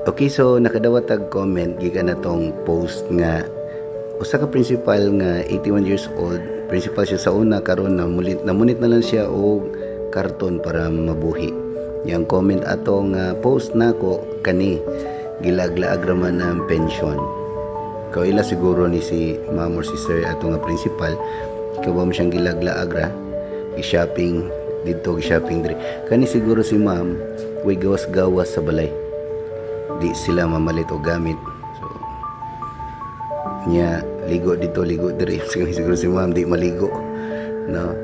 Okay, so nakadawat tag comment gikan na tong post nga usa ka principal nga 81 years old, principal siya sa una, karon na mulit namunit na lang siya og karton para mabuhi. Yang comment atong post nako kani, gilaglaag ra man ang pension. Kaila siguro ni si ma'am or si sir ato nga principal, ikaw ba mo siyang gilaglaag ra, gi-shopping dito, gi-shopping diri. Kani siguro si ma'am, way gawas-gawas sa balay, di sila mamalit og gamit. So, nya ligo dito, ligo diri. Siguro si ma'am di maligo. No?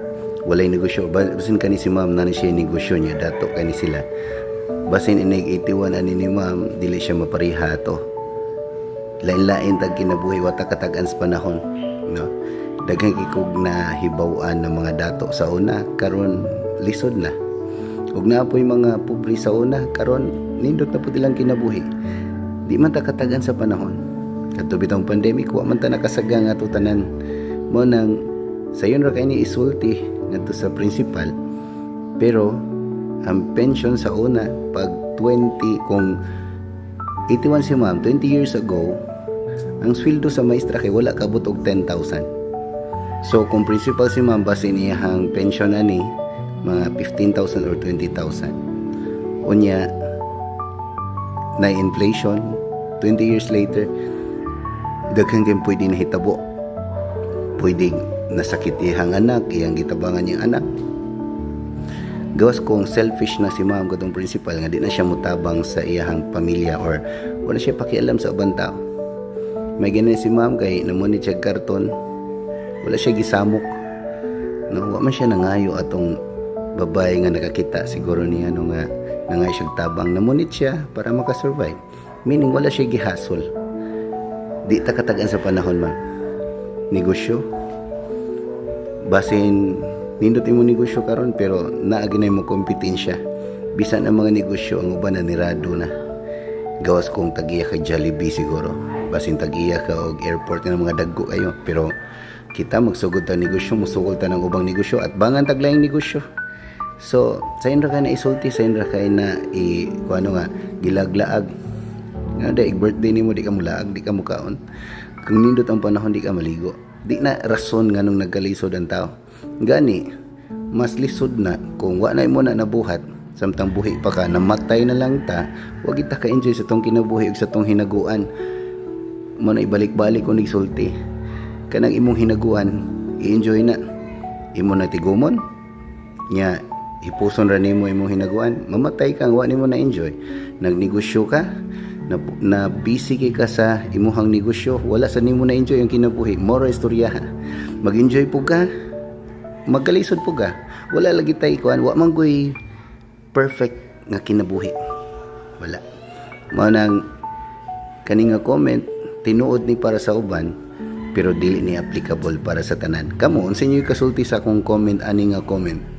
Walay negosyo. Basin kani si ma'am na ni siya negosyo niya dato kani sila. Basin inig 81 ani ni ma'am, dili siya mapariha to. Lain-lain tag kinabuhi, wa ta katag-an sa panahon, no? Daghan kay kog na hibaw-an ng mga dato sa una, karon lisod na. Ug naa po'y mga pobre sa una, karon nindot na pud ilang kinabuhi. Di man ta katagan sa panahon. Kadto bitong pandemic, wa man ta nakasaga nga ato tanan. Mo nang sayon ra kay ni isulti ngadto sa principal. Pero ang pension sa una pag 20, kung 81 si ma'am, 20 years ago, ang sweldo sa maestra kay wala kabot og 10,000. So kung principal si ma'am, basin iyahang pension ani mga 15,000 or 20,000. Unya na inflation 20 years later, daghan kay pwede nahitabo. Pwede nasakit iyang anak, iyang gitabangan niyang anak. Gawas kung selfish na si ma'am katong principal nga di na siya mutabang sa iyahang pamilya or wala siya pakialam sa ubang tao. May ganun si ma'am kay namunit siya karton, wala siya gisamok. No, wa man siya nangayo atong babae nga nakakita siguro niya, no, nga nangayo siya tabang, namunit siya para makasurvive. Meaning wala siya gihasol. Di ta katagan sa panahon man. Negosyo. Basin nindot imo negosyo karon pero naa ginay mo kompetensya. Bisan ang mga negosyo, ang uban na nirado na. Gawas kung tagiya ka Jollibee siguro. Basin tagiya ka og airport nga mga dagko kayo, pero kita magsugod ta negosyo, musukol ta ng ubang negosyo at bangan taglayng negosyo. So, sayon ra kay na isulti, sayon ra kay na i kuano nga gilaglaag. Nga da birthday nimo di ka mulaag, di ka mukaon. Kung nindot ang panahon, di ka maligo. Di na rason nga nung nagkalisod ang tao. Gani, mas lisod na kung wa na mo na nabuhat samtang buhi pa ka, namatay na lang ta, wa kita ka-enjoy sa tong kinabuhi ug sa tong hinaguan. Mo na ibalik-balik ko nigsulti. Kanang imong hinaguan, i-enjoy na. Imo na tigumon. Nya hipuson ra nimo imong hinaguan, mamatay ka, wa nimo na enjoy. Nagnegosyo ka, na busy kay ka sa imuhang negosyo, wala sa nimo na enjoy ang kinabuhi. Moro istorya. Mag-enjoy po ka, magkalisod po ka. Wala lagi tay kuan, wa man koy perfect nga kinabuhi. Wala. Mao nang kani nga comment tinuod ni para sa uban pero dili ni applicable para sa tanan. Kamo, unsa inyo kasulti sa akong comment ani nga comment?